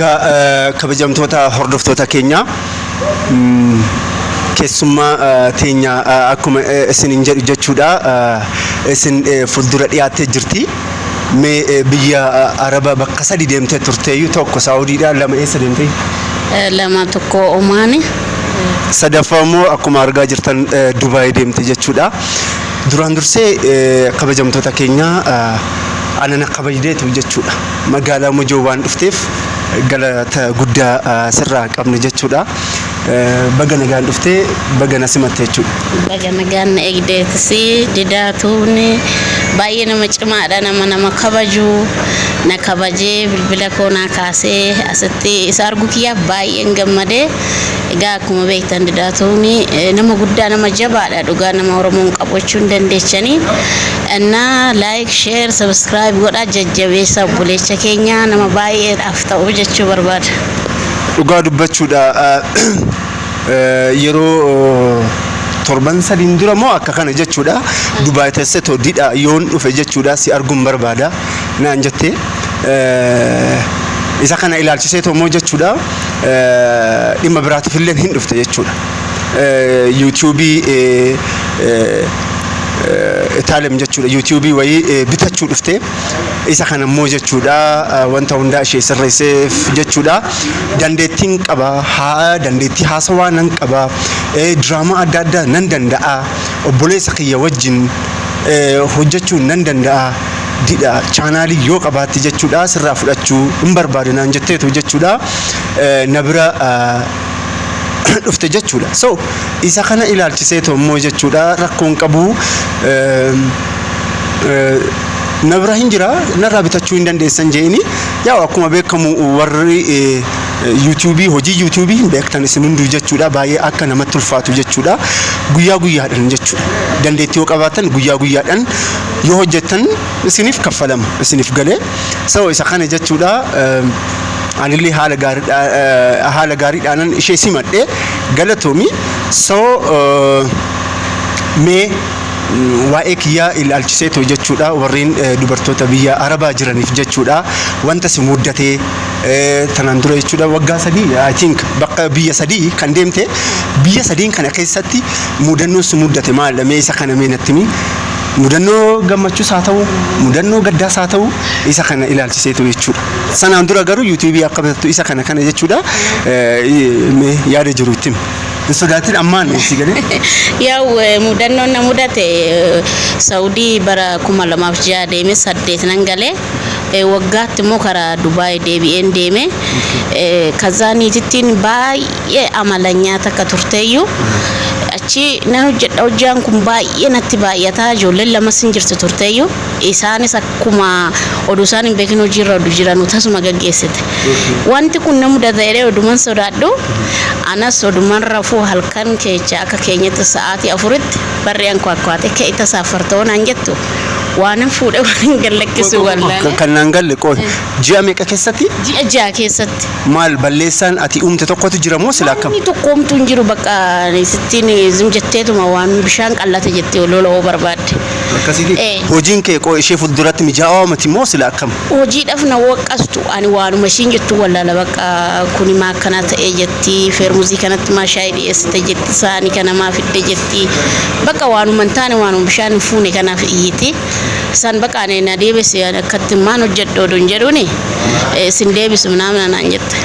Egaa kabajamtoota hordoftoota keenya, keessummaa teenya akkuma isiniin jedhu jechuudha, isin fuuldura dhiyaattee jirti. Mee biyya Araba bakka sadi deemtee turteeyyuu, tokko Saawudiidha, lama eessa deemtee? Lama, tokko Omaani. Sadaffaa immoo akkuma argaa jirtan Dubaay deemte jechuudha. Duraan dursee, kabajamtoota keenya, anana kabajdeetu jechuudha. Magaalaa Mojoo waan dhufteef galata guddaa sirraa qabna jechuudha. Baga nagaan dhuftee, baga na simatte jechuudha. Baga nagaan na eegdeetis. Didaatuun baay'ee nama cimaadha, nama nama kabaju. Na kabajee, bilbila koo naa kaasee, asitti isa arguu kiyyaaf baay'een gammadee. Egaa akkuma beektan Didaatuun nama guddaa, nama jabaadha, dhugaa nama Oromoon qabu jechuu hin dandeechanii. Innaa like, share, subscribe godhaa, jajjabeessa obboleessa keenya, nama baay'eedhaaf ta'u jechuu barbaada. Dhugaa dubbachuudha, yeroo torban 3n dura moo akka kana jechuudha, Dubaay teessee didha yoon dhufe jechuudha si arguun barbaada naan jettee. Isa kana ilaalchisee immoo jechuudha, dhimma biraatiif illee hin dhufte jechuudha. YouTubeii Itaalem jechuudha, YouTubeii wayii bitachuu dhufte. Isa kana immoo jechuudha, wanta hundaa ishee sirreesseef jechuudha. Dandeettiin qaba, haa dandeettii haasawaa nan qaba, diraamaa adda addaa nan danda'a, obboleessa kiyya wajjin hojjechuu nan danda'a. Didha channelii yoo qabaatte jechuudha, sirraa fudhachuu hin barbaade naan jetteetu jechuudha. Na bira dhufte jechuudha. So isa kana ilaalchiseetu immoo jechuudha, rakkoon qabu, na bira hin jira, narraa bitachuu hin dandeessan jeeni. Yaa, akkuma beekamu warri YouTubeii, hojii YouTubeii hin beektan isin hunduu jechuudha, baay'ee akka namatti ulfaatu jechuudha. Guyyaa guyyaadhaan jechuudha, dandeettii yoo qabaatan, guyyaa guyyaadhaan yoo hojjettan isiniif kaffalama, isiniif galee. So isa kana jechuudha, anillee haala gaariidhaanan ishee simadhe, galatoomi. So mee waa'ee kiyyaa ilaalchiseetu jechuudha, warreen dubartoota biyya Arabaa jiraniif jechuudha, wanta si muddatee tanaan dura jechuudha, waggaa 3, I think, bakka biyya sadii kan deemte, biyya sadiin kana keessatti mudannoon si muddate maalidha? Mee isa kana mee natti himi. Mudannoo gammachuus haa ta'u, mudannoo gaddaas haa ta'u, isa kana ilaalchiseetu jechuudha. Sanaan dura garuu YouTubeii akka bitattu isa kana kana jechuudha, mee yaada jiru itti himi. Hin sodaatin, ammaan si galee. Yaa'u, mudannoon na mudate, Saudii bara 2006 deeme, saddeet nan galee. Waggaatti immoo karaa Dubaay deebi'een deeme. Kazaa niitittiin baay'ee amalanyaa takka turteeyyuu, achi nan hojjedha, hojjaan kun baay'ee natti baay'ataa, ijoolleen lamas hin jirtu turteeyyuu, isaanis akkuma oduu isaan hin beekin hojiirra oduu jiranu tasuma gaggeessite. Wanti kun na mudata jedhee oduman sodaadhu, anas oduman rafuu, halkan keecha akka keenyatti sa'aatii 4tti barri ankwaakkwaate, ka'e tasaafartoo naan jettu, waanan fuudhee waan hin gallakkisu wallaale. Kan naan galle, qoy, ji'a meeqa keessatti? Ji'a 6 keessatti. Maal balleessaan ati uumte tokkotu jira moo sila akkam? Inni tokkoomtu hin jiru, bakka sittiin zim jetteetuma waan bishaan qallate jettee lola'uu barbaadde. Akkasiiti. Eh. Hojiin kee qoo ishee fuulduratti mijaa'aa miti moo sila akkam? Hojiidhaaf na waqqastu, ani waanuma ishiin jettu wallaala. Bakka kuni maa akkana ta'e jetti, feermuzii kanatti maa shaayii dhiyeessite jetti, saanii kana maa fidde jetti, bakka waanuma hin taane, waanuma bishaan hin fuune kanaaf iyyiti. San bakka ani na deebise, ani akkatti maan hojjedhu oduun jedhuuni, sin deebisu minaamin naan jette.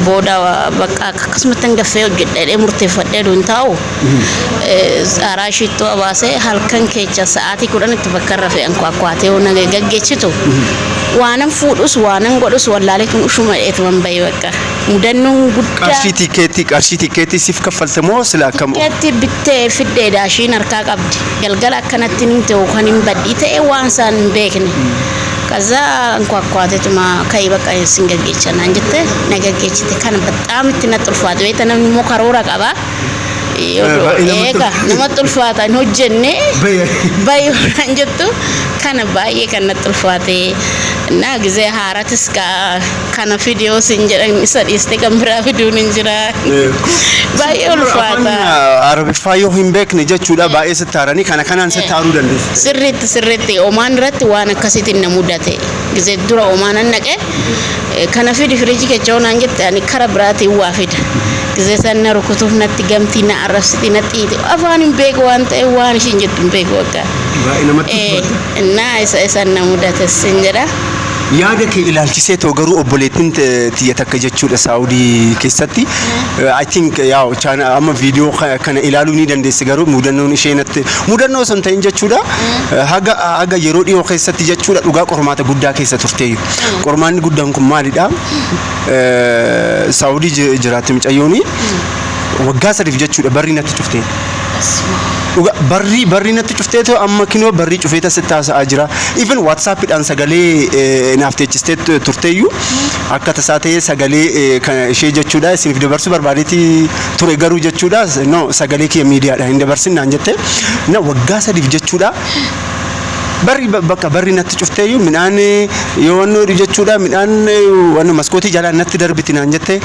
Booda bakka akkasumatti hangaffee hojjedha jedhee murteeffadhee oduun taa'u, aaraa ishiittoo abaasee, halkan keecha sa'aatii 10tti bakka irra fe'an kwaakwaatee na gaggeessitu, waanan fuudhus waanan godhus wallaalee, kun ushuma dheetuman bahee, bakka mudannoon guddaa. Qarshii tikeettii siif kaffalte moo sila akkam? Tikeetti bittee fiddeedha, ishiin harkaa qabdi. Galgala akkanatti hin ta'u kan hin baddii ta'e waan isaan hin beekne. Kaza ankwaakwaatetuma ka'ii bakka sin gaggeecha naan jette, na gaggeechite. Kana baxaam itti natti ulfaate beekta, namni immoo karoora qaba. Baay'ee namatti Eega namatti ulfaata hin hojjenne. Baay'ee. Baay'ee waan jettu kana baay'ee kan natti ulfaate na gizee haaratis kana fidiyoo sin jedhan isa dhiiste kan biraa fiduun hin jira. Baay'ee ulfaata. Afaan Arabiffaa yoo hin beekne jechuudha, baay'ee sitti haaranii kana kanaan sitti haaruu dandeessu. Sirriitti sirriitti Omaan irratti waan akkasiitiin na mudate. Gizee dura Omaanan naqe, kana fidi firiijii keessa naan jette, ani kara biraatiin waa fida. Gizee san na rukutuuf natti gamtii, na arrabsiti, na xiite. Afaan hin beeku waan ta'eef waan ishiin jettu hin beeku akka. Baay'ee namatti ulfaata. Innaa isa isan na mudate sin jedha. Yaada kee ilaalchisee too garuu obboleettiin tiyya takka jechuudha Saawudii keessatti. I think yaa'u chaana amma viidiyoo kana ilaaluu ni dandeessi, garuu mudannoon ishee natti mudannoo osoo hin ta'in jechuudha. Haga yeroo dhiyoo keessatti jechuudha dhugaa qormaata guddaa keessa turteeyyu. Qormaanni guddaan kun maalidha? Saawudii jiraatti mucayyooni. Waggaa 3f jechuudha barri natti cuftee. Dhuga barrii natti cufteetu amma kinoo barrii cufeeta sitti haasa'aa jira. Even WhatsAppiidhaan sagalee naaf teechistee turteeyyuu akka tasaa ta'ee sagalee kan ishee jechuudha isiniif dabarsuu barbaadeeti ture, garuu jechuudha no, sagalee kiyya miidiyaadhaan hin dabarsin naan jette. Na waggaa 3f jechuudha barri bakka barri natti cufteeyyuu midhaan yoo wanni jechuudha midhaan wanni maskootii jalaan natti darbiti naan jette.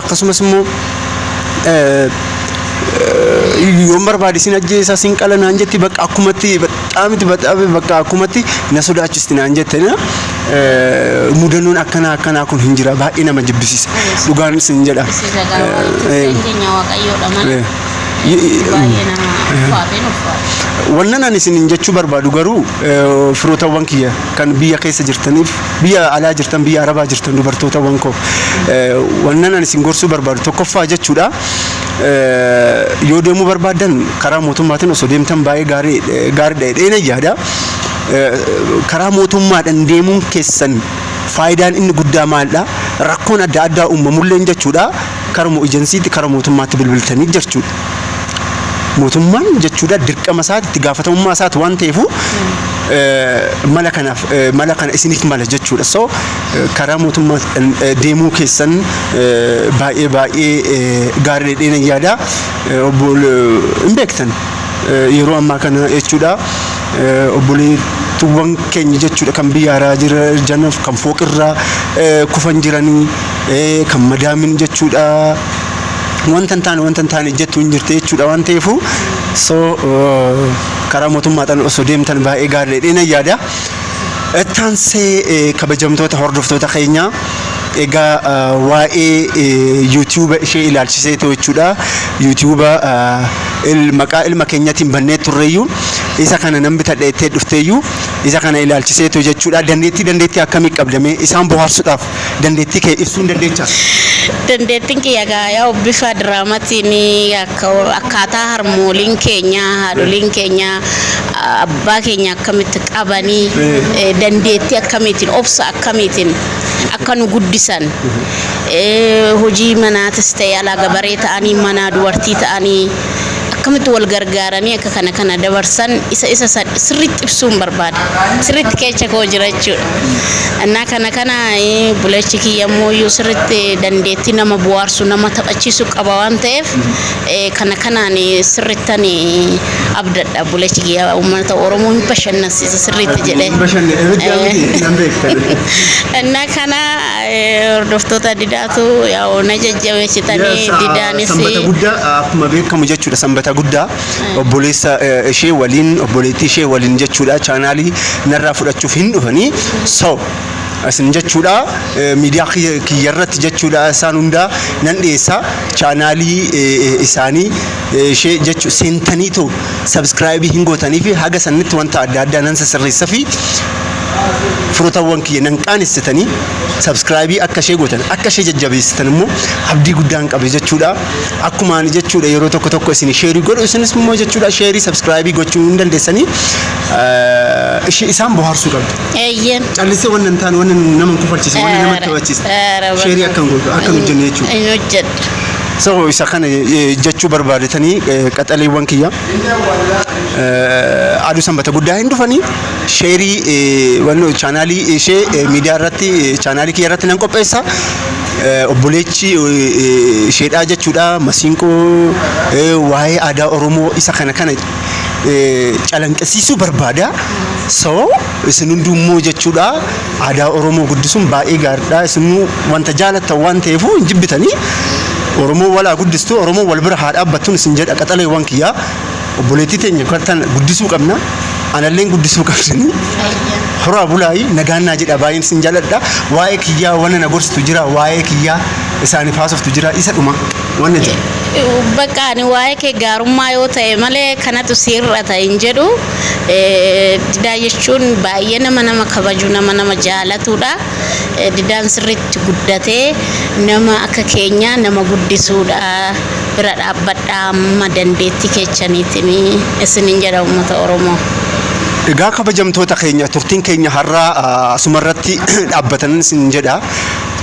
Akkasumas immoo yoon barbaade sin ajjeesa, sin qala naan jetti, bakka akkumatti baxaamiti baxaame, bakka akkumatti na sodaachisti naan jette. Na mudannoon akkanaa akkanaa kun hin jira, baay'ee nama jibbisiisa, dhugaan sin jedha. Keenya Waaqayyoodha malee. Baay'ee nama ulfaateen ulfaate. Wannan ani isinin jechuu barbaadu garuu firootawwan kiyya kan biyya keessa jirtaniif, biyya alaa jirtan, biyya arabaa jirtan, dubartootawwan koo, wannan ani isin gorsuu barbaadu tokkoffaa jechuudha, yoo deemuu barbaaddan karaa mootummaatiin osoo deemtan baay'ee gaarii gaariidha jedhee nan yaada. Karaa mootummaadhaan deemuun keessan faayidaan inni guddaa maalidha? Rakkoon adda addaa uumamulleen jechuudha karuma ejensiitti, kara mootummaatti bilbiltanii jechuudha. Mootummaan jechuudha dirqama isaati, itti gaafatamummaa isaati waan ta'eefu mala kanaaf mala kana isiniif mala jechuudha. So karaa mootummaa deemuu keessan baay'ee baay'ee gaarii dheedhee nan yaada. Obbo hin beektan, yeroo ammaa kana jechuudha obboleettuuwwan keenya jechuudha kan biyya haaraa jiran, kan fooqirraa kufan jiranii, kan madaamin jechuudha wanta hin taane jettu hin jirte jechuudha waan ta'eefu, so karaa mootummaadhaan osoo deemtan baay'ee gaarii dheedhee nan yaada. Ittaansee kabajamtoota hordoftoota keenya, egaa waa'ee YouTube ishee ilaalchisee jechuudha. YouTube maqaa ilma keenyatiin bannee turreeyyuu isa kana nan bitadha jettee dhufteeyyuu isa kana ilaalchiseetu jechuudha. Dandeettii akkamii qabdamee isaan bohaarsuudhaaf dandeettii kee ibsuu hin dandeechaa? Dandeettiin kiyya gaa bifa diraamatiin akkaataa harmooliin keenya, haadholiin keenya abbaa keenya akkamitti qabanii, dandeettii akkamiitiin, obsa akkamiitiin akka nu guddisan, hojii manaatis ta'e alaa gabaree ta'anii, manaa dubartii ta'anii akkamitti wal gargaaranii akka kana kana dabarsan isa sirriitti ibsuun barbaada. Sirriitti keessa koo jira jechuudha. Innaa kana kana bulechi kiyya immoo sirriitti dandeettii nama bohaarsu, nama taphachiisu qaba waan ta'eef, kana kanaan sirrittan abdadha, bulechi kiyya uummata Oromoo hin bashannansiisa sirriitti jedhee. Innaa kana hordoftoota Didaatu yaa'u na jajjabeessitanii Didaanis. Sanbata guddaa akkuma beekamu jechuudha, sanbata guddaa obboleessa ishee waliin, obboleettii ishee waliin jechuudha chaanaalii narraa fudhachuuf hin dhufanii. So isin jechuudha miidiyaa kiyyarratti jechuudha isaan hundaa nan dhiyeessa. Chaanaalii isaanii ishee jechu seentaniitu subscribe hin gootanii fi haga sanitti wanta adda addaa nan sirreessa fi firootawwan kiyya nan qaanessitanii subscribe akka ishee gootan, akka ishee jajjabeessitan immoo abdii guddaan qabe jechuudha. Akkuma ani jechuudha yeroo tokko tokko isin share godhu, isinis immoo jechuudha share, subscribe gochuu hin dandeessanii ishee isaan bohaarsuu qabdu. Eeyyeen. Callisee wanna hin taane, wanna nama hin kofalchiise, wanna nama taphachiise share akka hin godhu, akka hin hojjenne jechuudha. Hin hojjedhu. So isa kana jechuu barbaadetanii qaxaleewwan kiyya, aduu sanbata guddaa hin dhufanii share wanno chaanaalii ishee miidiyaa irratti, chaanaalii kiyya irratti nan qopheessa. Obboleechi isheedhaa jechuudha masiinqoo waa'ee aadaa Oromoo isa kana kana calanqisiisuu barbaada. So isin hundummoo jechuudha aadaa Oromoo guddisuun baay'ee gaariidha. Isinuu wanta jaalattan waan ta'eefuu hin jibbitanii. Oromoo walaa guddistu, Oromoo wal bira haa dhaabbattuun isin jedha qaxaleewwan kiyyaa. Obboleettii teenya kan guddisuu qabna. Analleen guddisuu qabdanii. Horaa bulaayi, nagaannaa jedha, baay'een isin jaaladha. Waa'ee kiyyaa wanna na gorsitu jira, waa'ee kiyyaa isaaniif haasoftu jira, isa dhuma wanna jira. Bakka ani waa'ee kee gaarummaa yoo ta'e malee kanatu si hir'ata hin jedhu. Didaa jechuun baay'ee nama nama kabaju, nama nama jaalatudha. Didaan sirriitti guddatee nama akka keenyaa nama guddisuudha. Bira dhaabbadhaa amma dandeettii keechaniitiin isinin jedha uummata Oromoo. Egaa kabajamtoota keenya, turtiin keenya har'aa asumarratti dhaabbatan isin jedha.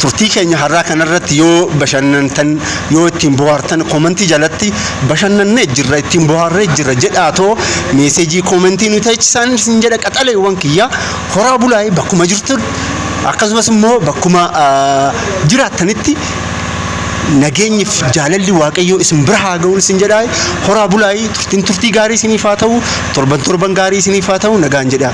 Turtii keenya har'aa kanarratti yoo bashannantan, yoo ittiin bohaartan, koomentii jalatti "bashannannee jirra, ittiin bohaarree jirra" jedhaatoo message koomentii nu taasisan isin jedha qaxaleewwan kiyya. Horaa bulaa'ee bakkuma jirtu, akkasumas immoo bakkuma jiraattanitti nageenyiif jaalalli Waaqayyoo isin bira haa ga'uun isin jedhaa. Horaa bulaa'ii, turtiin turtii gaarii isiniif haa ta'u, torban torban gaarii isiniif haa ta'u, nagaan jedha.